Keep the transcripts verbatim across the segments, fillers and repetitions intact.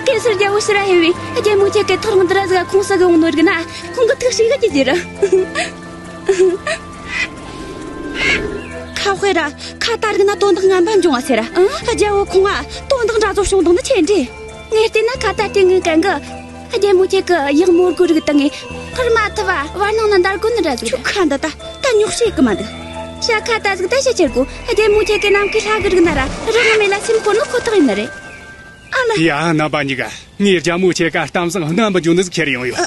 གེ་སར་རྒྱལ་པོ་ཕྱིར་ར་ཧེ་བས་རྒྱལ་མོ་ཁྱེད་ཀྱི་ཐག་རིང་དུ་ར་ཟིག་ཁོང་ས་གི་འོང་ནོ་རིག་ན་ཁོང་གི་ཐུགས་ཤིག་གི་ཅི་ར། ཁ་དཔེ་ར་ཁ་ད་རིག་ན་དོན་དག་ངན་པ་འབྱུང་བ་ཟེར་ར། ཨང་རྒྱལ་པོ་ཁོང་ང་དོན་དག་འདྲ་ཚོ་བྱུང་དང་ནི་ཆེ་འདྲི། ངས་བལྟས་ན་ཁ་ད་དེ་ངའི་གན་གི་རྒྱལ་མོ་ཁྱེད་ཀྱི་ཡག་མོ་རྒོད་རིག་དང་ངས་ཁར་མ་ཐུབ་བ་བར་སྣང་ན་འདར་གོ་ནི་འདྲ་ཟིག་ཁྱོད་ཁ་འདི་ད་ད་ཉོག་བཤད་གི་མ་འདུག་ཤ་ཁ་ད་ཟིག་ད་ཤ་ཁྱེར་གོ་རྒྱལ་མོ་ཁྱེད་ཀྱི་ནམ་མཁའི་ལྷ་གི་རིག་ན་ར་རང་མེད་ལ་སེམས་ཁོར་ནི་ཁོ་ཐག་ཡིན་ནི་རེད། ཨ་ལ། ཡ། རྣམ་པ་གཉིས་ཀ་ངས་རྒྱལ་མོ་ཁྱེད་ཀ་གཏམ་བཟང་རྣམ་པ་འཇོན་ནི་ཟིག་ཁྱེར་ཡོང་ཡོད།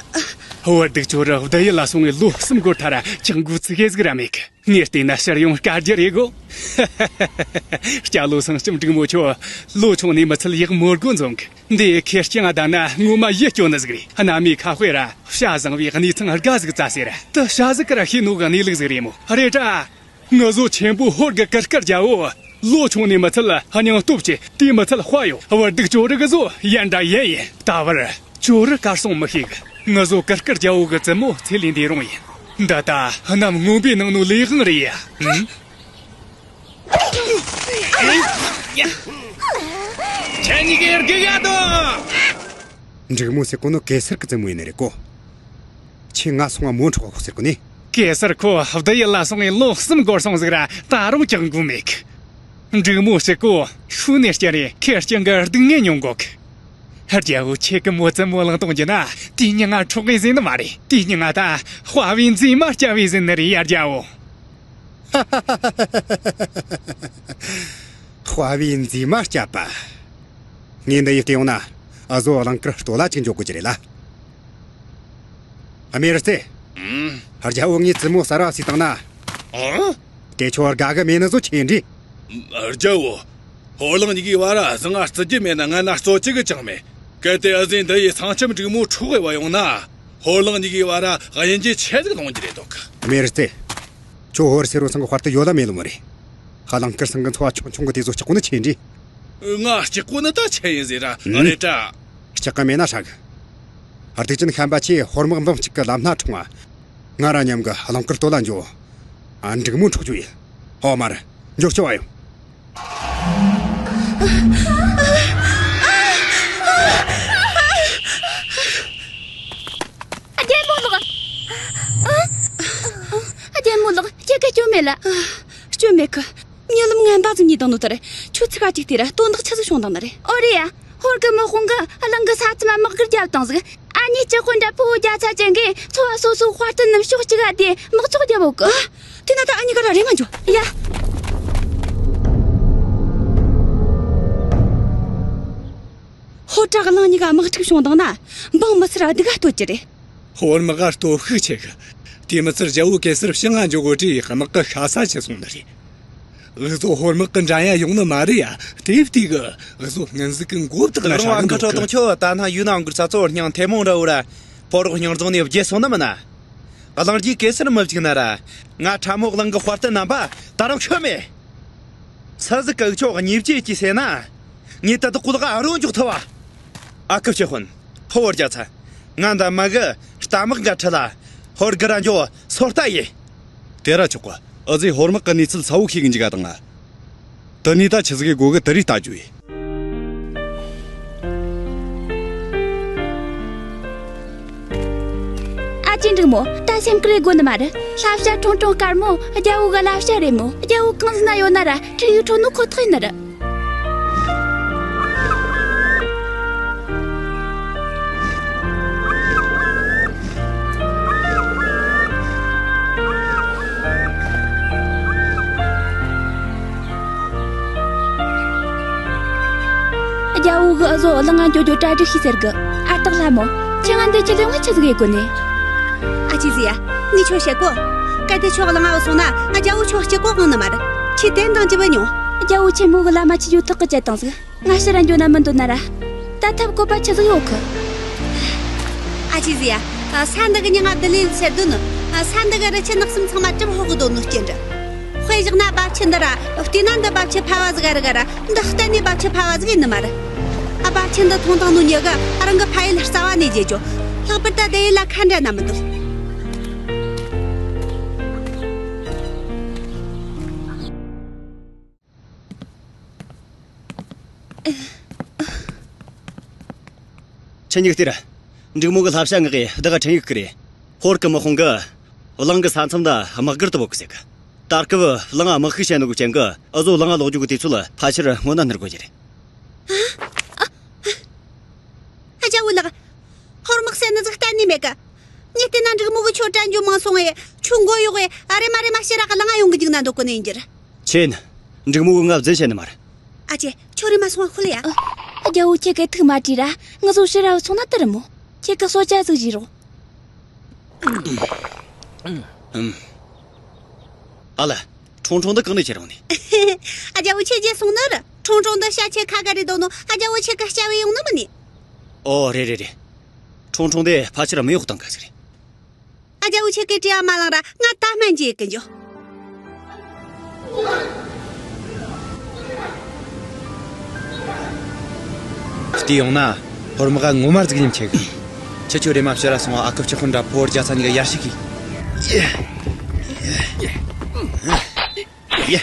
བར་སྡུག་ཅོ་རི་བདུད་ཡུལ་ལ་སོང་བའི་ལོ་གསུམ་འགོར་ཐལ་ར་ཅང་འགོ་ཚུགས་ཡས་ཟིག་ར་མེད་གི། ངས་བལྟས་ན་ཕྱིར་ཡོང་དཀའ་རྒྱུ་རེད་གོ། སྐྱ་ལོ་སེང་ལྕམ་འབྲུག་མོ་ཁྱོད་ལོ་ཆུང་ནས་མི་ཚད་ཡག་མོ་རྒོད་འཛོམས་གི། འདི་ཁེར་རྐྱང་ང་བསྡད་ན་ངོ་མ་ཡིད་སྐྱོ་ནི་ཟིག་རེད། གནའ་མིའི་ཁ་དཔེ་ར་བྱ་བཟང་བའི་གནས་ཚང་དགའ་ཟིག་བཙལ་ཟེར་ར་དུ་བྱ་ཟིག་གི་ར་ཤེས་ནོ་གི་གནས་ལུགས་ཟིག་རེད་མོ། རེད་དྲ། ངུ་བཟོ་ཆེན་པོ་ཧོར་གི་གུར་དཀར་རྒྱལ་བོ། ལོ་ཆུང་ནས་མི་ཚད་སྙིང་སྟོབས་ཆེ། དེ་མི་ཚད་དཔའ་ཡོད། བར་སྡུག་ཅོ་རི་གི་བཟོ་ཡན་འདྲ་ཡན་ཡིན། ད་བར་ཅོ་རི་གར་སོང་མི་ཤེས་གི། ངུ་བཟོ་གུར་དཀར་རྒྱལ་བོ་གི་བཙུན་མོ་ཚེ་ལས་འདས་རུང་ཡིན། འདི་ད་གནམ་སྔོན་པོའི་ནང་ནོ་ལས་དབང་རེད་ཡ། ཨང་། ཁྱེད་གཉིས་ཀས་རྒྱུག་ཡ་དོ། འབྲུག་མོ་ཟེར་གོ་ནོ་གེ་སར་གི་བཙུན་མོ་ཡིན་ནི་རེད་གོ། ཁྱེད་ང་སོང་ང་མོ་འཕྲོག་གོ་ཟེར་གོ་ནི། གེ་སར་ཁོ་བདུད་ཡུལ་ལ་སོང་ངས་ལོ་གསུམ་འགོར་སོང་ཟིག་ར་ད་རུང་ཀྱང་འགུལ་མེད་གི། འབྲུག་མོ་ཟེར་གོ་ཤུལ་ནས་སྐྱེ་རེ་ཁེར་རྐྱང་གི་སྡུག་བསྔལ་མྱོང་གོ་གི། རྒྱལ་བོ་ཁྱེད་ཀྱི་མོ་བཙུན་མོ་བླངས་གཏོང་རྒྱུ་ན་དེའི་མྱིང་ང་འཕྲོག་གི་ཟེར་ནི་མ་རེད། དེའི་མྱིང་ང་ད་དཔའ་བོའི་མཛེས་མ་སྐྱ་བོའི་ཟེར་ནི་རེད་ཡ་རྒྱལ་བོ། དཔའ་བོའི་མཛེས་མ་སྐྱ་བོ། ངས་འདི་ཡི་སྟེང་ཡོང་ན་ཨ་ཟོ་གླིང་དཀར་སྟོད་ལ་ཅིག་འཇོག་དགོས་ཀྱི་རེད་ལ། ཨ་མེ་རི་རྩེ། ཨང་། རྒྱལ་བོ་ངའི་བཙུན་མོ་གསར་བ་སུས་བཏང་ན། ཨང་། དེ་ཁྱོད་དགའ་གི་མེད་ནི་བཟོ་ཆེ་འདྲི། རྒྱལ་བོ། ཧོར་གླིང་གཉིས་ཀའི་བར་ཟང་ང་རྩི་རྒྱུ་མེད་ན་ང་ན་རྩོད་རྒྱུ་གི་ཅང་མེད། གལ་ཏེ་ཨ་ཟེ་འདི་ཡི་སེང་ལྕམ་འབྲུག་མོ་འཕྲོག་གི་བ་ཡོང་ན། ཧོར་གླིང་གཉིས་ཀའི་བར་དབྱེ་འབྱེད་ཆེ་ཟིག་ལོང་རྒྱུ་རེད་འདུག་ཨ་མེ་རི་རྩེ། ཁྱོད་ཧོར་སེར་བོ་ཚང་གི་དཔར་དུ་ཡོད་ལ་མེད་ལོ་མ་རེད། ཧ་ལང་དཀར་ཚང་གི་འཚོ་བ་ཆུང་ཆུང་གི་དེ་ཚོ་སྐྲག་གོ་ནི་ཆེ་འདྲི། ང་སྐྲག་གོ་ནི་ད་ཆེ་ཡིན་ཟེར་ར། ཨང་། རེད་དྲ། སྐྲག་གི་མེད་ན་ཧྲ་གི། སྡིག་ཅན་ཤན་པ་ཆེ་ཧོར་དམག་འབུམ་གཅིག་གི་ལམ་སྣ་འཁྲུངས་བ། ང་ར་མཉམ་གི་ཧ་ལང་དཀར་སྟོད་ལ་འགྱོ། ཨ་འབྲུག་མོ་འཕྲོག་རྒྱུ་ཡིན། ཧོ་མར་འགྱོ་སྐྱོ་བ་ཡོང་། རྒྱལ་མོ་ལགས། རྒྱལ་མོ་ལགས་ཁྱེད་ཀ་སྐྱོན་མེད་ལ། སྐྱོན་མེད་གི། རྨི་ལམ་ངན་པ་ཟིག་རྨིས་བཏང་ནོ་དེ་རེད། ཁྱོད་ཚིག་ག་ཅིག་དེ་ར་དོན་དག་ཆི་ཟིག་བྱུང་བཏང་ནི་རེད། ཨོ་རེད་ཡ། ཧོར་གི་དམག་དཔུང་གིས་གླིང་གི་ས་མཚམས་དམག་སྒར་བརྒྱབ་བཏང་ཟིག་ཨ་ནེ་སྤྱི་དཔོན་འདྲ་ཕུ་བོ་རྒྱ་ཚ་ཅན་གིས་ཚོ་བ་སོ་སོའི་དཔའ་རྟུལ་རྣམས་ཕྱོགས་གཅིག་ག་བསྡུས་དམག་ཚོགས་བརྒྱབ་ཡོད་གི། ཨ། དེ་ན་ད་ཨ་ནེ་ག་ར་རེ་མ་འགྱོ། ཡ། ཧོར་དྲག་གླིང་གཉིས་ཀ་དམག་འཁྲུག་བྱུང་བཏང་ན་འབངས་མི་སེར་སྡུག་ག་གཏོད་ཀྱི་རེད། ཧོར་དམག་ག་སྟོབས་ཤུགས་ཆེ་གི། དེ་མི་ཚད་རྒྱལ་བོ་གེ་སར་ཕྱི་ང་འཇོག་གོ་དུས་དམག་གི་ཤ་ཚ་ཆེ་སོང་ནི་རེད། འུ་ཟོ་ཧོར་དམག་གི་འགྲན་ཡ་ཡོང་ནི་མ་རེད་ཡ། དེ་བལྟས་གི་འུ་ཟོ་སྔོན་ཟིག་གི་མགོ་བཏགས་ལ་རང་ཧྲ་བ་གི་ཁ་འདུག་ཁྲོ་གི། དང་ཁྱོད་ད་ན་ཡུལ་ན་འགུར་ས་ཚོ་སྙིང་ཐེ་མོང་འདྲ་བོ་ར། ཕོ་རོག་སྙིང་རྫོང་ནས་བརྗེད་སོང་ནི་མིན་ན། གླིང་རྗེ་གེ་སར་མི་བཅུག་ན་ར། ང་ཁྲ་མོ་གླིང་གི་དཔའ་རྟུལ་རྣམ་པ་ད་རུང་ཤོད་མེད། ཚ་ཟིག་གི་འུ་ཆོ་གཉིས་བཅས་ཀྱིས་བསད་ན། ངས་ད་དུ་གོ་ལག་ཨ་རོ་འཇོག་ཐུབ་བ། ཨ་ཁུ་སྤྱི་དཔོན། ཕོ་བོ་རྒྱ་ཚ། ང་འདི་མ་གི་རྟ་དམག་འགའ་ཁྲིད་ལ། ཧོར་གི་ར་འགྱོ་སོ་ལྟ་ཡེ། དེ་ར་ཆོག་གི། ཨ་ཟེ་ཧོར་དམག་གི་གནས་ཚུལ་ཚ་བོ་ཤེས་གི་འཇུག་ག་དང་ང་། དེ་ནས་ད་ཆི་ཟིག་གི་དགོ་གི་དེ་རིགས་ལྟ་རྒྱུ་ཡིན། ཨ་ཅེ་འབྲུག་མོ་ད་སེམས་ཁུར་ཡེ་དགོ་ནི་མ་རེད། བསླབ་བྱ་ཁྲུང་ཁྲུང་དཀར་མོ་རྒྱལ་བོ་གི་བསླབ་བྱ་རེད་མོ། རྒྱལ་བོ་གང་ཟིག་ན་ཡོད་ན་ར་ཁྲིད་ཡིག་ཁྲོད་ནོ་ཁོ་ཐག་ཡིན་ནི་རེད། རྒྱལ་བོ་གིས་འུ་ཟོ་གླིང་ང་འགྱོ་རྒྱུ་གྲ་སྒྲིག་བྱོས་ཟེར་གི། ཨ་སྟག་ལྷ་མོ། ཁྱེད་ང་འདི་ཁྲིད་ལས་ཡོང་ང་ཆི་ཟིག་ཡེ་དགོ་ནི། ཨ་ཅེ་ཟེར་ཡ། ངས་ཁྱོད་བཤད་གོ། གལ་ཏེ་ཁྱོད་གླིང་ང་བུད་སོང་ན་རྒྱལ་བོ་ཁྱོད་གཅིག་པོ་དབང་ནི་མ་རེད། ཁྱོས་དེ་འདང་ཅི་བུད་མྱོང་། རྒྱལ་བོ་ཆེན་མོ་གི་བླ་མ་ཁྱེད་ཆོ་ཐག་གིས་བཅད་བཏང་ཟིག་ང་ཕྱིར་ར་འགྱོ་ན་མི་འདོད་ན་ར། ད་ཐབས་བཀོད་པ་ཆི་ཟིག་ཡོད་གི། ཨ་ཅེ་ཟེར་ཡ། ས་འདི་གི་མྱིང་ང་བདུད་ལེན་ཟེར་འདུག་ནི། ས་འདི་གི་རི་ཆུ་ནགས་གསུམ་ཚང་མ་གྲིབ་ཕོག་གི་སྡོད་ནོ་སྐྱེ་འདྲ། དཔེ་བཞག་ན་རྦབ་ཆུ་འདི་ར། བལྟས་ན་འདི་རྦབ་ཆུ་ཕལ་བ་ཟིག་ར་ག་ར། འདི་གཏན་ནས་རྦབ་ཆུ་ཕལ་བ་ཟིག་ཡིན་ནི་མ་རེད། ཨ། རྦབ་ཆུ་འདི་འཐུང་བཏང་ནོ་མྱི་གིས་རང་གི་ཕ་ཡུལ་རྩ་བ་ནས་བརྗེད་རྒྱུ། ལྷག་པར་དུ་བདུད་ཡུལ་ལ་ཁ་འབྲལ་ན་མི་འདོད། འཕྲིན་ཡིག་སྟེར། འབྲུག་མོ་གི་བསླབ་བྱ་མངགས་གི་བདག་ག་འཕྲིན་ཡིག་ཁུར་རེ། ཧོར་གི་དམག་དཔུང་གི་གླིང་གི་ས་མཚམས་ད་དམག་སྒར་དུ་བོད་གི་ཟེར་གི། ད་སྐབས་གླིང་ང་དམག་ཤུགས་བྱས་ནོ་གི་རྐྱེན་གི་ཨ་ཟོ་གླིང་ང་ལོག་རྒྱུ་གི་དུས་ཚོད་ཕལ་ཆེར་སྔོན་ན་སྣུར་དགོས་རྒྱུ་རེད། ཨ་ཅག་བུ་ལགས། ཧོར་དམག་ཟེར་ནི་ཟིག་གཏན་ནས་མེད་གི། ངས་བལྟས་ན་འབྲུག་མོ་གི་ཁྱོད་དྲན་རྒྱུ་མང་སོང་ངས། ཁྱོད་མགོ་གཡོག་གི་ཨ་རེ་མ་རེ་མ་ཕྱིར་ར་གླིང་ང་ཡོང་གི་འཇུག་ན་འདོད་གི་ནི་ཡིན་རྒྱུ་རེད། ཆེན། འབྲུག་མོ་གི་ང་བརྫུན་བྱས་ནི་མ་རེད། ཨ་ཅེ། ཁྱོད་རེ་མ་སོང་བ་ཤོད་ཡ། ཨ། རྒྱལ་བོ་ཁྱེད་ཀྱིས་ཐུགས་མ་དྲིས་ར། ང་ཚོ་ཕྱིར་ར་སོང་ན་དེ་རེད་མོ། ཁྱེད་ཀྱིས་གསོལ་ཇ་ཟིག་བཞེས་རོགས། ཨ་ལ། ཁྲུང་ཁྲུང་འདི་གང་ནས་ཁྱེར་ཡོང་ནི། ཨ། རྒྱལ་བོ་ཁྱེད་རྗེས་སོང་ནི་རེད། ཁྲུང་ཁྲུང་འདི་ཤ་ཆེ་ཁ་དགའ་རེད་འདུག་ནོ། ཨ། རྒྱལ་བོ་ཁྱེད་ཀྱིས་སྐྱ་བོས་ཡོང་ནི་མིན་ནི། ཨོ་རེད་རེད་རེད། ཁྲུང་ཁྲུང་འདི་ཕལ་ཆེར་མི་གཡོག་བཏང་ག་ཟིག་རེད། ཨ། རྒྱལ་བོ་ཁྱེད་ཀྱིས་དྲི་བ་མ་ལངས་ར་ང་ད་སྨན་བྱེད་གི་འགྱོ། བལྟས་ཡོང་ན་ཧོར་དམག་ངོ་མ་ཟིག་ཉམས་ཆེ་གི། ཁྱེད་ཆོ་རེ་མ་ཕྱིར་ར་སོང་བ། ཨ་ཁུ་སྤྱི་དཔོན་འདྲ་ཕོ་བར་རྒྱ་ཚ་གཉིས་ཀ་ཡར་ཞིག་གི། ཡེ། ཡེ།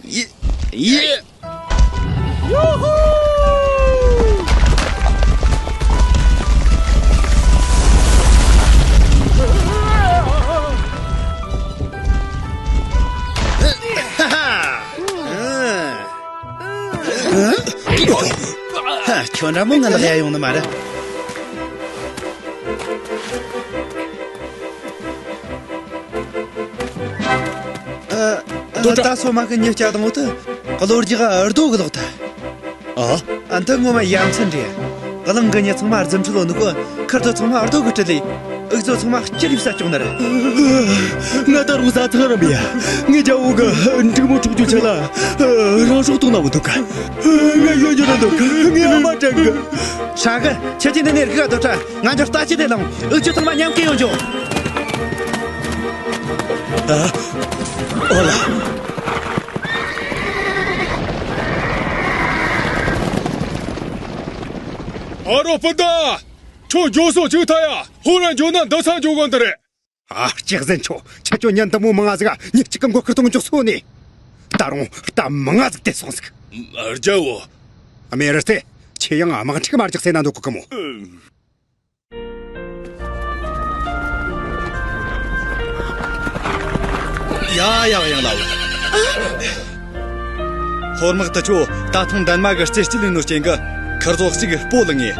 ཡེ། ཡེ། ཁྱོད་འདྲ་མོ་ང་ལ་ཡ་ཡོང་ནི་མ་རེད། ཨ། ཨ། ད་སོ་མ་གི་ཉི་སྐྱ་དང་འོ་ད་གློ་རྒྱག་རྡོ་གི་ལོག་ད། ཨ། ཨ། འདི་ངོ་མ་ཡ་མཚན་འདྲ། གླིང་གི་མྱི་ཚང་མ་རྫུ་འཕྲུལ་ལོ་ནུ་གོ། ཁུར་དོ་ཚང་མ་རྡོ་གི་གྲི་ལས། འུག་ཚོ་ཚང་མ་སྤྱི་ལུས་ས་ཅོག་ནར། ང་ད་རུང་ཟ་ཚང་ར་མི་ཡ། ངའི་རྒྱལ་བོ་གི་འབྲུག་མོ་འཕྲོག་རྒྱུ་ཆེད་ལ་རང་སྲོག་གཏོང་ན་མི་འདུག་ག། ང་ཡོད་རྒྱུ་ན་འདུག་ག། ངའི་ཨ་མ་དྲན་གི། ཧྲ་གི། ཁྱེད་ཀྱིས་འདི་ནས་རྒུག་ག་སྡོད་དྲ། ང་འགྱོ། ལྟ་ཅི་དེ་ལང་། འུག་ཆོ་ཚང་མ་མཉམ་གི་ཡོང་རྒྱུ། ཨ། ཨོ་ལ། ཨ་རོ་སྤུན་ཟླ། ཁྱོད་འགྱོ་སོ་ཅིག་ཐ་ཡ། ཧོ་ར་འགྱོ་ན་འདི་ཚ་འགྱོ་གོ་འདི་རེད། ཨ། སྐྱག་ཟན་ཆོ། ཁྱེད་ཆོ་ཉན་འདི་མོ་མང་ང་ཟིག་ག་ཉིན་གཅིག་གི་མགོ་ཁུར་གཏོང་འཇོག་སོ་ནི། ད་རུང་རྟ་མང་ང་ཟིག་དེད་སོང་ཟིག། རྒྱལ་བོ། ཨ། མེ་རི་སྟེ། ཁྱེད་ཡང་དམག་འཁྲུག་མ་རྒྱག་ཟེར་ན་འདོད་གོ་གི་མོ། ཡ་ཡ་ཡང་ལ། ཧོར་དམག་དེ་ཆོ་ད་ཐེངས་འདན་མ་གི་རྩེ་སྤྱི་ལེན་ནོ་རྐྱེན་གི་ཁུར་ཚོ་གཅིག་སྤོ་ལངས་ངེ།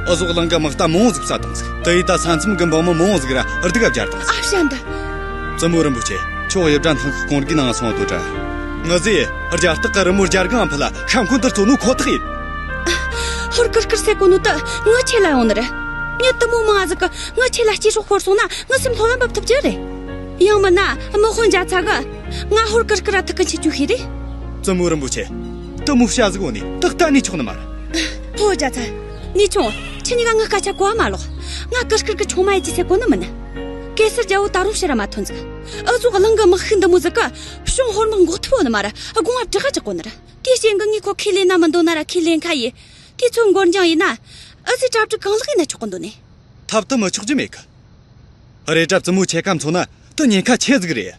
ཨ་ཟོག་གླིང་གི་དམག་རྟ་མང་ཟིག་བསད་བཏང་ཟིག། དེ་ཡི་ད་ས་མཚམས་གི་འབངས་མི་མང་ཟིག་ར་སྡུག་ག་སྦྱར་བཏང་ཟིག། ཨ། བྱ་འདི། བཙུན་མོ་རིན་པོ་ཆེ། ཁྱོད་གཡུ་སྒྲ་ཐང་གི་གོང་རྒྱུ་ནང་སོང་དོ་དྲ། ང་ཟེ་རྒྱ་སྟག་གི་རི་མོ་རྒྱ་སྒང་ཕུ་ལ་ཤ་འཁོན་དུ་བཙོ་ནོ་ཁོ་ཐག་ཡིན། ཧོར་ཀིར་ཀིར་ཟེར་གོ་ནོ་དེ་ངའི་ཆེད་ལ་ཡོང་ནི་རེད། མྱི་དེ་མོ་མང་ཟིག་གི་ངའི་ཆེད་ལ་སྐྱེ་སྲོག་ཤོར་སོང་ན་ངའི་སེམས་ལྷོད་ལ་འབབ་ཐུབ་རྒྱུ་རེད། ཡང་མིན་ན་དམག་དཔོན་རྒྱ་ཚ་གི་ང་ཧོར་ཀིར་ཀིར་ར་ཐུག་གི་འཆི་རྒྱུ་ཤེས་རེད། བཙུན་མོ་རིན་པོ་ཆེ། དེ་མོ་བྱ་ཟིག་འོ་ནི་དེ་གཏན་ནས་ཆོག་ནི་མ་རེད། ཕོ་རྒྱ་ཚ། ནུས་ཆུང་། ཁྱེད་གཉིས་ཀ་ངའི་སྐད་ཆ་གོ་བ་མ་ལོག། ང་ཀིར་ཀིར་གི་ཆུང་མ་ཡིན་གྱི་ཟེར་གོ་ནི་མིན། གེ་སར་རྒྱལ་བོ་ད་རུང་ཕྱིར་ར་མ་ཐོན་ཟིག། ཨ་ཟོག་གླིང་གི་དམག་ཤུགས་འདི་མོ་ཟིག་གི་བྱང་ཧོར་དམག་འགོག་ཐུབ་བོ་ནི་མ་ར་དགུང་ལ་བྲག་ག་ཅིག་གོ་ནི་ར། དེའི་རྐྱེན་གི་ངས་ཁོ་ཁས་ལེན་ན་མི་འདོད་ན་ར་ཁས་ལེན་ཁ་ཡིན། དུས་ཚོད་འགོར་འགྱངས་ཡིན་ན། ཨ་ཙི་གྲ་སྒྲིག་གང་ལེགས་ཡིན་ན་ཆོག་གི་འདུག་ནི། ཐབས་དུ་མི་ཆོག་རྒྱུ་མེད་གི། རེད་དྲ་བཙུན་མོ་ཁྱེད་ཀ་མཚོན་ན་དུ་ཉེན་ཁ་ཆེ་ཟིག་རེད།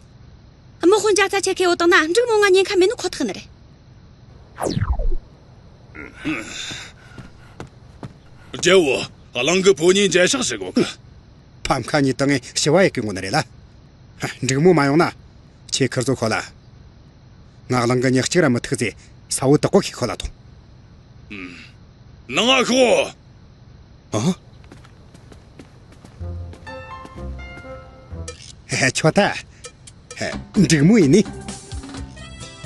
དམག་དཔོན་རྒྱ་ཚ་ཁྱེད་ཁས་འོ་བཏང་ན་འབྲུག་མོ་ང་ཉེན་ཁ་མེད་ནི་ཁོ་ཐག་ནི་རེད། རྒྱལ་བོ། གླིང་གི་ཕོ་ཉའི་མཇལ་ཕྱག་ཞིག་གོ་གི། ཕམ་ཁ་གཉིས་དང་ངས་ཞི་བ་ཡེ་གི་ངོ་ནི་རེད་ལ། འབྲུག་མོ་མ་ཡོང་ན། ཁྱེད་ཁིར་ཚོ་ཁོ་ལ། ང་གླིང་གི་མྱི་གཅིག་ར་མི་ཐུག་ཚེ་ས་བོ་དག་གོ་ཁྱེད་ཁོ་ལ་ཐོང་། ནང་ང་ཤོག། ཨ། ཧེ་ཆོ་ད། ཧེ། འབྲུག་མོ་ཡིན་ནི།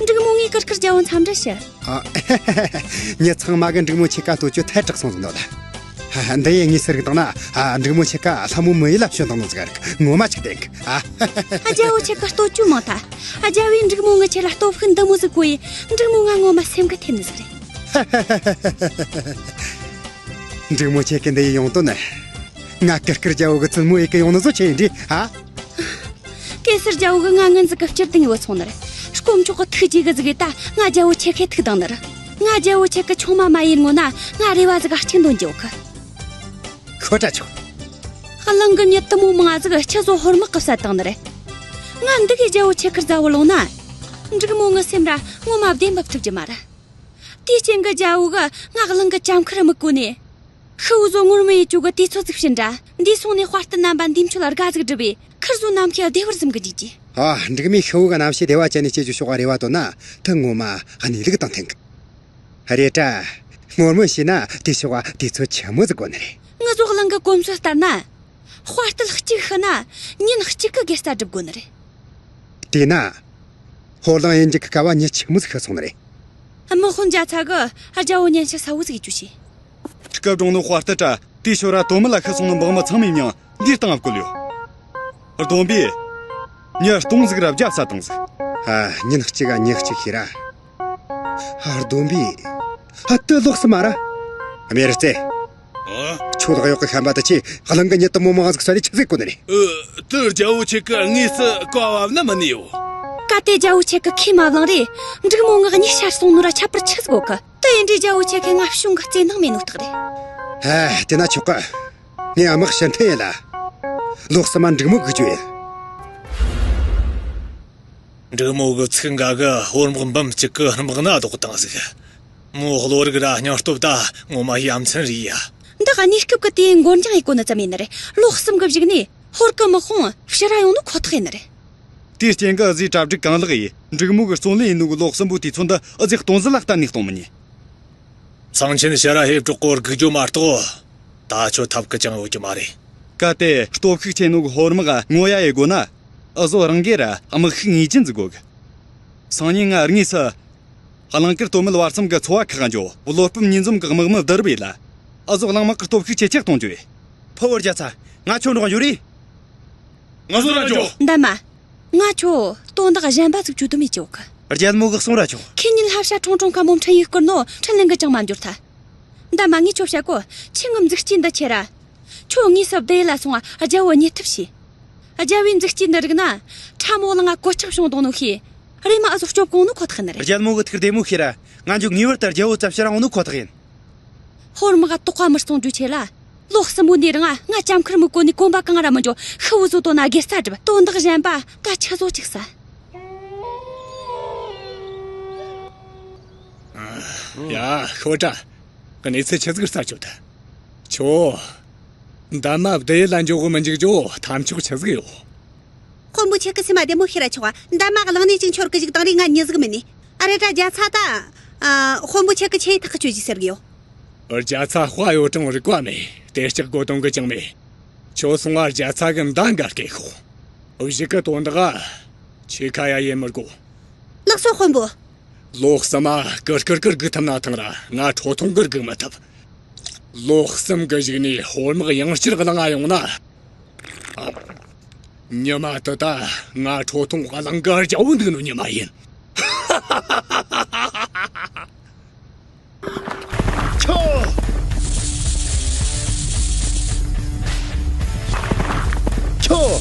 འབྲུག་མོ་ངའི་ཀིར་ཀིར་རྒྱལ་བོ་འཚམས་འདྲི་ཞུ། ཨ། མྱི་ཚང་མ་གི་འབྲུག་མོ་ཁྱེད་ཀ་ལྟོ་ཆོས་ཐལ་དྲགས་སོང་ཟིན་ནོ་ད། ཧ་ཧ། འདི་ཡི་ངའི་ཟེར་གི་བཏང་ན། ཨ། འབྲུག་མོ་ཁྱེད་ཀ་ལྷ་མོ་མི་ཡུལ་ལ་བྱོན་བཏང་ནོ་ཟིག་རིག་ངོ་མ་ཆགས་བསྡད་གི། ཨ། རྒྱལ་བོ་ཁྱེད་ཀ་ལྟོ་ཆོས་མང་ཐལ། རྒྱལ་བོས་འབྲུག་མོ་ངའི་ཆེད་ལ་སྟོབས་ཤུགས་འདི་མོ་ཟིག་གོ་ཡི། འབྲུག་མོ་ང་ངོ་མ་སེམས་གི་ཐེབས་ནི་ཟིག་རེད། འབྲུག་མོ་ཁྱེད་ཀྱི་འདི་ཡི་ཡོང་དོན་ནི། ང་ཀིར་ཀིར་རྒྱལ་བོ་གི་བཙུན་མོ་ཡེ་གི་ཡོང་ནི་བཟོ་ཆེ་ཡིན་འདྲི། ཨ། གེ་སར་རྒྱལ་བོ་གི་ང་ངན་ཟིག་གི་སྤྱིར་བཏང་ཡོད་སོང་ནི་རེད། དཀོན་མཆོག་གི་ཐུགས་རྗེ་གི་ཟིག་ཡིན་ད་ང་རྒྱལ་བོ་ཁྱེད་ཁས་ཐུག་བཏང་ནི་རེད། ང་རྒྱལ་བོ་ཁྱེད་ཀྱི་ཆུང་མ་མ་ཡིན་ངོ་ན་ང་རེ་བ་ཟིག་ག་གཅིག་འདོན་རྒྱུ་གི། ཁོ་ཏྲ་ཆོག། གླིང་གི་མྱི་དུ་མོ་མང་ཟིག་ཁྱེད་ཚོ་ཧོར་དམག་གི་བསད་བཏང་ནི་རེད། ང་འདི་གི་རྒྱལ་བོ་ཁྱེད་ཁར་མཛའ་བོ་ལོང་ན། འབྲུག་མོ་ངའི་སེམས་ར་ངོ་མ་བདེ་འབབ་ཐུབ་རྒྱུ་མ་རེད། དེའི་རྐྱེན་གྱིས་རྒྱལ་བོ་གིས་ང་གླིང་གི་ལྕམ་ཁར་དམིགས་གོ་ནས། ཤི་བོ་ཟོ་ངོར་མི་ཡི་ཅུ་གི་དུས་ཚོད་ཅིག་བྱིན་དྲ། འདི་སོང་ནས་དཔའ་རྟུལ་རྣམ་པ་འདི་མཆོད་དགའ་ཟིག་སྒྲུབ་པས། ཁིར་ཟོ་ནམ་མཁའི་བདེ་བར་འཛུམ་གི་འཇུག་རྒྱུ། ཨ། འབྲུག་མོས་ཤི་བོ་གི་རྣམ་ཤེས་བདེ་བ་ཅན་ནས་སྐྱེ་རྒྱུ་ཤོག་རེ་བ་བཏོན་ན། དེ་ངོ་མ་གནས་ལུགས་དང་མཐུན་གི། རེད་དྲ། ངོར་མི་ཤི་ན་དེ་ཤོག་དུས་ཚོད་ཆི་མོ་ཟིག་དགོས་ནི་རེད། ངའི་ཟོ་གླིང་གི་གོམས་སྲོལ་ལྟར་ན། དཔའ་རྟུལ་གཅིག་ཤི་ན་ཉིན་གཅིག་གི་དགེ་རྩ་སྒྲུབ་དགོས་ནི་རེད། དེས་ན། ཧོར་གླིང་གཡུལ་འགྱེད་ཀྱི་སྐབས་ཉི་ཆི་མོ་ཟིག་ཤི་སོང་ནི་རེད། དམག་དཔོན་རྒྱ་ཚ་གིས་རྒྱལ་བོ་ཉན་ཞིག་ས་བོ་ཟིག་ཡིད་ཆུ་བྱས། སྐུ་གྲོང་ནོ་དཔའ་རྟུལ་དྲ་དེའི་ཤོ་ར་དོ་མི་ལ་ཤི་སོང་ནི་འབངས་མི་ཚང་མའི་མྱིང་འདིའི་སྟེང་བཀོད་ཡོད། བསྡོམས་པས། ཉི་སྟོང་ཟིག་ར་བརྒྱ་ས་དང་ཟིག་ཨ། ཉིན་གཅིག་ག་ཉི་གཅིག་ཤི་ར། ཨ། བསྡོམས་པས། ཨ། དེ་ལོག་སི་མ་ར། རྨེ་རུ་རྩེ། ཨ། ཁྱོད་ལག་གཡོག་གི་ཤན་པ་དེ་ཆེ་གླིང་གི་མྱི་དེ་མོ་མང་ཟིག་བསད་ནས་ཆི་ཟིག་གོ་ནི་རེད། ཨ། དེ་རྒྱལ་བོ་ཁྱེད་ཀྱིས་དངོས་སུ་བཀའ་བབས་ན་མི་ནུས་ཡོ། གལ་ཏེ་རྒྱལ་བོ་ཁྱེད་ཀྱིས་ཁས་མ་བླངས་རེ། འབྲུག་མོ་ངའི་གཉིད་ཤར་སོང་ནོ་ར་ཁྱད་པར་ཆི་ཟིག་གོ་གི། དེ་ཡིན་དུས་རྒྱལ་བོ་ཁྱེད་ཀྱིས་ང་གཞུང་གི་བརྩེ་ནང་མེད་ནོ་རྟགས་རེད། ཧ། དེ་ན་ཆོག་གི། ངས་དམག་ཕྱིར་འཐེན་ཡིན་ལ། ལོག་སི་མ་འབྲུག་མོ་སྒུག་རྒྱུ་ཡིན། འབྲུག་མོ་གི་ཚིག་འགའ་གིས་ཧོར་དམག་འབུམ་གཅིག་གི་དམག་སྣ་ལྡོག་བཏང་ཟིག་མོའི་བློ་རིག་ར་སྙིང་སྟོབས་ད་ངོ་མ་ཡ་མཚན་རེད་ཡ། འདི་གནས་སྐབས་ཀྱི་དེའི་འགོར་འགྱངས་ཡེད་གོ་ནི་ཙམ་ཡིན་ནི་རེད། ལོག་སི་མ་གི་གཞུག་ནས་ཧོར་གི་དམག་དཔུང་ཕྱིར་ར་ཡོང་ནོ་ཁོ་ཐག་ཡིན་ནི་རེད། དེའི་རྐྱེན་གྱིས་གཟིགས་གྲ་སྒྲིག་གང་ལེགས་ཡིས། འབྲུག་མོ་གི་བརྩོན་ལེན་ཡིན་ནོ་གི་ལོག་སི་མ་དུས་ཚོད་འདི་ཨུ་ཟིག་སྟོང་ཟིག་ལ་གཏན་ནས་གཏོང་མི་ཉན། ཚངས་ཆེན་ཕྱིར་ར་ཧེབ་གྲོགས་སྐོར་སྒུག་རྒྱུ་མ་གཏོགས། ད་ཆོ་ཐབས་ཀི་ཅང་ཡོད་རྒྱུ་མ་རེད། གལ་ཏེ་སྟོབས་ཤུགས་ཆེ་ནོ་གི་ཧོར་དམག་ངོ་ཡ་ཡེད་དགོས་ན། ཨུ་ཟོ་རང་གིས་ར་དམག་ཤུགས་ངེས་ཅན་ཟིག་དགོས་གི། སང་ཉིན་ང་དངོས་སུ། གླིང་དཀར་སྟོད་སྨད་བར་གསུམ་གི་ཚོ་བ་ཁག་འགྱོ། བློ་སྤོབས་གཉིས་འཛོམས་གི་དམག་མི་བསྡུ་རུབ་ཡེད་ལ། ཨུ་ཟོ་གླིང་དམག་གི་སྟོབས་ཤུགས་ཇེ་ཆེར་གཏོང་རྒྱུ་ཡིན། ཕུ་བོ་རྒྱ་ཚ། ང་ཁྱོད་འགྲོགས་འགྱོ་རེ། ང་ཚོ་ར་འགྱོ། འདན་མ། ང་ཁྱོད་དོན་དག་གཞན་པ་ཟིག་བཅོལ་དུ་མེད་ཀྱི་ཡོད་གི། རྒྱལ་མོ་གིས་གསུངས་ར་བྱུང་། ཁྱེད་གཉིས་ལྷ་བྱ་ཁྲུང་ཁྲུང་ཁ་མོ་འཕྲིན་ཡིག་བསྐུར་ནོ་འཕྲིན་ལན་གི་ཅང་མ་འབྱོར་ཐལ། འདན་མ། ངས་ཁྱོད་བཤད་གོ། ཁྱེད་ངའི་མཛུག་སྐྱིན་འདི་ཁྱེར་ར། ཁྱོད་དངོས་སུ་བདེ་ལ་སོང་ང་རྒྱལ་བོ་མཉེས་ཐབས་བྱོས། རྒྱལ་བོའི་མཛུག་སྐྱིན་འདི་རིག་ན། ཁྲ་མོ་གླིང་ང་གོད་ཆག་བྱུང་བཏང་ནོ་ཤེས། རེམ་མ་ཨུ་ཟོ་སྐྱོབ་གོ་ནོ་ཁོ་ཐག་ཡིན་ནི་རེད། རྒྱལ་མོ་གིས་ཐུགས་བདེ་མོ་བྱོས་ར། ང་འཇུག་ངེས་པར་དུ་རྒྱལ་བོ་ཚབ་ཕྱིར་འོང་ནོ་ཁོ་ཐག་ཡིན། ཧོར་དམག་དོགས་པ་མི་གཏོང་རྒྱུའི་ཆེད་ལ། ལོག་སི་མ་ནས་རང་ང་ལྕམ་ཁར་དམིགས་གོ་ནས་གོམ་པ་གང་ར་མི་འགྱོ། ཤི་བོ་ཟོ་དོན་ན་དགེ་རྩ་སྒྲུབ། དོན་དག་གཞན་པ་ད་ཆི་ཟོ་ཅིག་ཟ། ཡ། ཤོ་ཀྲ། གནས་ཚུལ་ཆི་ཟིག་གསར་བཅོས་ད། ཁྱོ། འདན་མ་བདུད་ཡུལ་ལ་འགྱོ་གི་མི་འཇུག་རྒྱུ་ཐབས་མཆོག་ཆི་ཟིག་ཡོད། དཔོན་པོ་ཁྱེད་ཀྱི་སེམས་མ་བདེ་མོ་བྱོས་ར་ཆོག་ག། འདན་མ་གླིང་ནས་ཅིག་འཆོར་གི་བཅུག་བཏང་རེ་ང་མྱི་ཟིག་མིན་ནི། ཨ་རེ་དྲ་རྒྱ་ཚ་ད། ཨ། དཔོན་པོ་ཁྱེད་ཀྱིས་ཆི་ཡི་ཐག་གིས་གཅོད་རྒྱུ་ཟེར་གི་ཡོད། རྒྱ་ཚ་དཔའ་ཡོད་ཀྱང་རིག་པ་མེད། དེ་ལྕགས་སྒོ་དོང་གི་ཅང་མེད། ཁྱོད་སོང་ང་རྒྱ་ཚ་གི་མདའ་འགའ་སྐད་ཤོག། གཞུག་གི་དོན་དག་ཁྱེད་ཁ་ཡ་ཡེད་མི་དགོས། ལགས་སོ་དཔོན་པོ། ལོག་སི་མ་ཀིར་ཀིར་ཀིར་སྒུག་ཐུབ་ན་ཐང་ར། ང་ཁྲོ་ཐུང་གིར་སྒུག་མི་ཐུབ། ལོག་སི་མ་གི་གཞུག་ནས་ཧོར་དམག་ཡང་བསྐྱར་གླིང་ང་ཡོང་ན། ཉི་མ་དེ་ད་ང་ཁྲོ་ཐུང་གླིང་གི་རྒྱལ་བོ་འདུག་ནོ་ཉི་མ་ཡིན། ཁྱོ། ཁྱོ།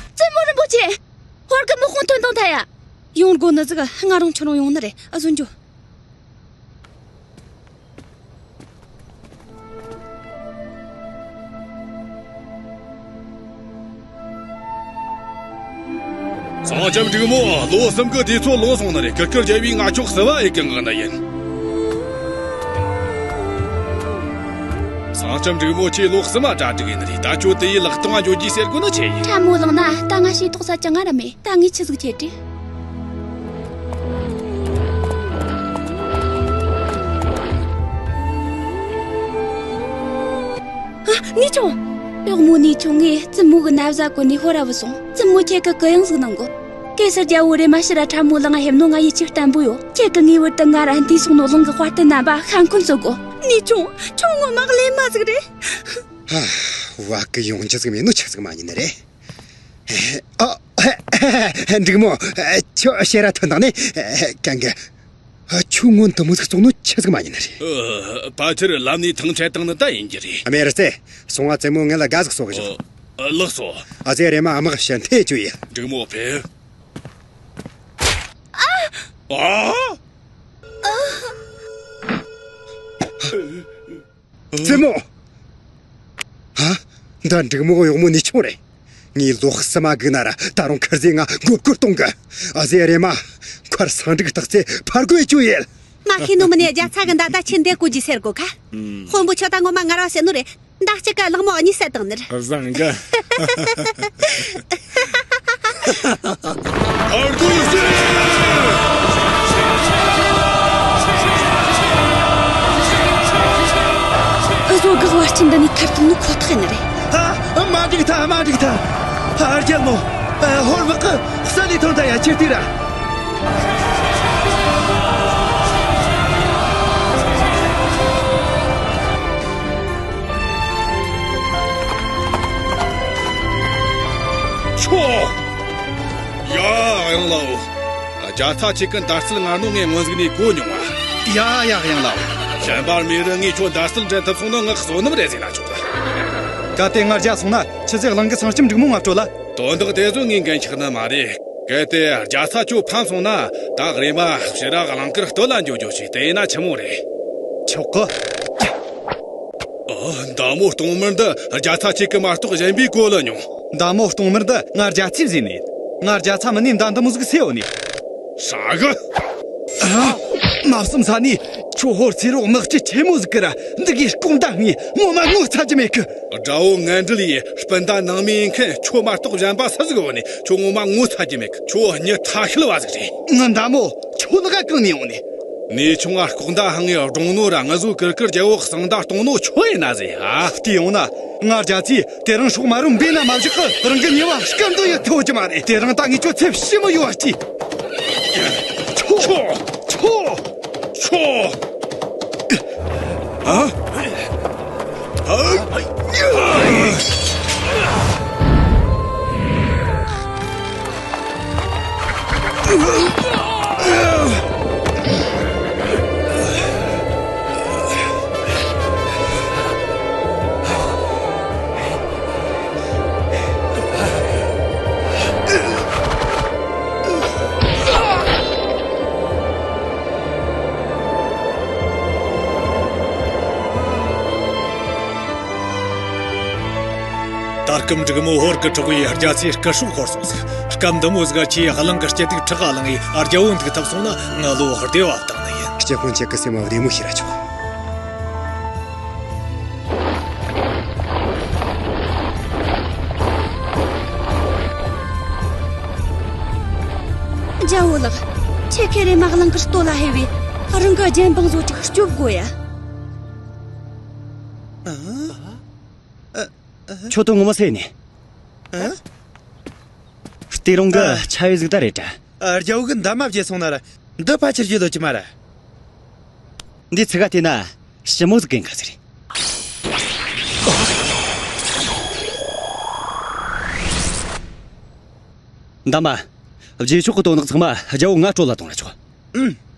བཙུན་མོ་རིན་པོ་ཆེ། ཧོར་གི་དམག་དཔུང་ཐོན་དང་ཐལ་ཡ། ཡོང་དགོས་ནི་ཟིག་ང་རང་ཁྱོད་རང་ཡོང་ནི་རེད། ཨ་ཟོ་འགྱོ། ཚངས་ལྕམ་འབྲུག་མོ། ལོ་གསུམ་གི་དུས་ཚོད་ལོག་སོང་ནི་རེད། ཀིར་ཀིར་རྒྱལ་བོས་ང་ཁྱོད་བསུ་བ་ཡེད་གི་མངགས་ནི་ཡིན། ཚངས་ལྕམ་འབྲུག་མོ། ཁྱེད་ལོག་སི་མ་གྲ་སྒྲིག་ཡིན་ནི་རེད། ད་ཁྱོད་དེ་ཡི་ལག་སྟེང་ང་འགྱོ་རྒྱུ་ཟེར་གོ་ནི་ཆི་ཡིན། ཁྲ་མོ་གླིང་ན་ད་ང་ཤེས་རྟོགས་ས་ཅང་ང་ར་མེད། ད་ངས་ཆི་ཟིག་བྱེད་དྲི། ཨ། ངེས་ཆུང་། གཡོག་མོ་ནི་ཆུང་ངས་བཙུན་མོ་གི་ན་བཟའ་གོན་ནས་ཧོ་ར་བུད་སོང་། བཙུན་མོ་ཁྱེད་ཀྱི་གུ་ཡངས་ཟིག་གནང་གོ། གེ་སར་རྒྱལ་བོ་རེ་མ་ཕྱིར་ར་ཁྲ་མོ་ལངས་ང་ཕེབས་ནོ་ང་ཡིད་ཆེས་བརྟན་པོ་ཡོད། ཁྱེད་ཀྱི་ངེས་པར་དུ་ང་ར་འདས་སོང་ནོ་གླིང་གི་དཔའ་རྟུལ་རྣམ་པ་ཤ་འཁོན་བཟོ་གོ། ནི་ཆུང་། ཁྱོད་ངོ་མ་གླེན་མ་ཟིག་རེད། ཧ། བ་ཀི་ཡོང་རྒྱུ་ཟིག་མེད་ནོ་ཆི་ཟིག་མ་ཉན་ནི་རེད། ཨ། འབྲུག་མོ། ཁྱོད་ཕྱིར་ར་ཐོན་དང་ནི་གན་གི། ཁྱོད་སྔོན་དུ་མོ་ཟིག་བཙོང་ནོ་ཆི་ཟིག་མ་ཉན་ནི་རེད། ཨ། ཕལ་ཆེར་ལམ་ནས་ཐང་ཆད་བཏང་ནི་ད་ཡིན་རྒྱུ་རེད། ཨ། མེ་རི་སེ། སོང་བ་བཙུན་མོ་ངེད་ལ་དགའ་ཟིག་གསོ་གི་བཞག། ཨ། ལགས་སོ། ཨ་ཙེ་རེ་མ་དམག་ཕྱིར་འཐེན་བཅུག་ཡིན། འབྲུག་མོ་ཕེབས། ཨ། བཙུན་མོ། ཧ། འདི་འབྲུག་མོ་གཡོག་མོ་ནི་ཆུང་རེད། ངའི་ལོ་གསུམ་མ་སྒུག་ན་ར་ད་རུང་ཁུར་ཟས་ང་མགོ་སྐོར་གཏོང་གི། ཨ་ཙེ་རེ་མ། ཁར་སང་འགྲིག་རྟགས་ཚེ་ཕར་རྒོལ་བཅུག་ཡེད། མ་ཤེས་ནོ་མིན་ནས་རྒྱ་ཚ་གི་མདའ་ད་ཆི་འདེད་གོ་རྒྱུ་ཟེར་གོ་ཁ། དཔོན་པོ་ཁྱོད་ད་ངོ་མ་ངར་བ་ཟེར་ནོ་རེད། མདའ་གཅིག་ག་གླང་མོ་གཉིས་བསད་བཏང་ནི་རེད། བཟང་གི། ཨར་ཏུ་ཟེར། འུ་ཟོ་གི་བར་ཆད་འདི་ནས་ཐར་ཐུབ་ནི་ཁོ་ཐག་ཡིན་ནི་རེད། ཨ། མ་འགྲིག་ཐལ། མ་འགྲིག་ཐལ། ཨ། རྒྱལ་མོ། ཨ། ཧོར་དམག་གིས་ས་ལས་ཐོན་ཐལ་ཡ། ཁྱེར་ཏེ་ར། ཆོ། ཡ། ཡང་ལའོ། རྒྱ་ཚ་ཁྱེད་ཀྱི་མདའ་རྩལ་ངར་ནོ་ངས་སྔོན་ཟིག་ནས་གོ་མྱོང་བ། ཡ་ཡ། ཡང་ལའོ། གཞན་པར་མེ་རི་ངས་ཁྱོད་མདའ་རྩལ་འགྲན་ཐུབ་སོང་ན་ངའི་བསོད་ནམས་རེད་ཟེར་ན་ཆོག་གི། གལ་ཏེ་ང་རྒྱལ་སོང་ན་ཆི་ཟིག་གླིང་གི་སེང་ལྕམ་འབྲུག་མོ་ང་སྤྲོད་ལ། དོན་དག་དེ་ཚོ་ངས་འགན་འཁྱེར་ནི་མ་རེད། གལ་ཏེ་རྒྱ་ཚ་ཁྱོད་ཕམ་སོང་ན་ད་རེམ་མ་ཕྱིར་ར་གླིང་དཀར་སྟོད་ལ་འགྱོ་རྒྱུ་བྱོས། དེ་ན་ཆི་མོ་རེད། ཆོག་གི། ཨ། མདའ་མོ་སྟོང་མིན་འདི་རྒྱ་ཚ་ཁྱེད་ཀྱིས་མ་གཏོགས་གཞན་པས་གོ་ལ་མྱོང་། མདའ་མོ་སྟོང་མིན་འདི་ང་རྒྱ་ཚས་བཟོས་ནས། ང་རྒྱ་ཚ་མིན་ནས་མདའ་འདི་མོ་ཟིག་སེ་ཡོད་ནས། ཧྲ་གི། ཨ། མ་བསམ་ས་ནས་ཁྱོད་ཧོར་ཚེ་རོགས་དམག་སྤྱི་ཆེན་མོ་ཟིག་གི་ར་འདི་གའི་ལྐོག་མདའ་ངས་ངོ་མ་ངོ་ཚ་རྒྱུ་མེད་གི། དགྲ་བོ་ངན་འབྲེལ་ཡི་སྤུན་ཟླ་ནང་མི་ཡིན་མཁན་ཁྱོད་མ་གཏོགས་གཞན་པ་སུ་ཟིག་ཡོད་ནས་ཁྱོད་ངོ་མ་ངོ་ཚ་རྒྱུ་མེད་གི། ཁྱོད་མྱི་ཐ་ཤལ་བ་ཟིག་རེད། ངའི་མདའ་མོ་ཁྱོད་ལག་ག་གང་ནས་ཡོང་ནས། ནས་ཆུང་ང་ལྐོག་མདའ་འཕང་ངས་སྒྲོང་ནོ་ར་ང་ཟོ་ཀིར་ཀིར་རྒྱལ་བོ་གསང་མདའ་གཏོང་ནོ་ཁྱོད་ཡིན་ན་ཟེ། ཨ། དེ་ཡོང་ན་ང་རྒྱ་ཚས་དེ་རིང་སྲོག་མ་རུངས་འབེན་ན་མ་བཞག་གི། རང་གི་ཉེས་པ་སྐམ་དུ་ཡི་ཐོ་རྒྱུ་མ་རེད། དེ་རིང་ད་ངས་ཁྱོད་ཚེ་ཕྱི་མོ་ཡོད་པ་ཅི། ཆོ། ཆོ། ཆོ། ཨ། ཨ། ད་སྐབས་འབྲུག་མོ་ཧོར་གྱི་གྲོགས་པོས་རྒྱ་ཚའི་སྐུ་སྲོག་ཤོར་སོང་ཟིག། སྐབས་འདི་མོ་ཟིག་ཁྱེད་གླིང་གི་སྐྱིད་སྡུག་ཕྲག་ག་ལངས་ཡས་རྒྱལ་བོ་འདུག་ཐུབ་སོང་ན་ང་བློ་བདེ་བ་བཏང་ནི་ཡིན། སྐྱེ་ཁོང་ཁྱེད་ཀྱི་སེམས་བདེ་མོ་བྱས་ར་ཆོག། རྒྱལ་བོ་ལགས། ཁྱེད་ཁེ་རེ་མ་གླིང་གི་སྟོད་ལ་ཧེ་བས་རང་གི་རྒྱལ་འབངས་བཟོ་ཅིག་སྐྱོབ་དགོས་ཡ། ཁྱོད་དོན་ངོ་མ་སེ་ནས། ཨ། སྟེ་རུང་གི་ཨ། ཆ་ཡོད་ཟིག་ད་རེད་དྲ། ཨ། རྒྱལ་བོ་གི་འདབ་མ་བརྗེད་སོང་ན་ར་འདི་ཕལ་ཆེར་བརྗེད་ཡོད་ཀྱི་མ་ར། འདི་ཚིག་ག་བལྟས་ན་ཞི་མོ་ཟིག་གན་ག་ཟེར། འདབ་མ། རྗེས་ཕྱོགས་གི་དོན་དག་ཚང་མ་རྒྱལ་བོ་ང་སྤྲོད་ལ་གཏོང་ར་ཆོག། ཨུམ།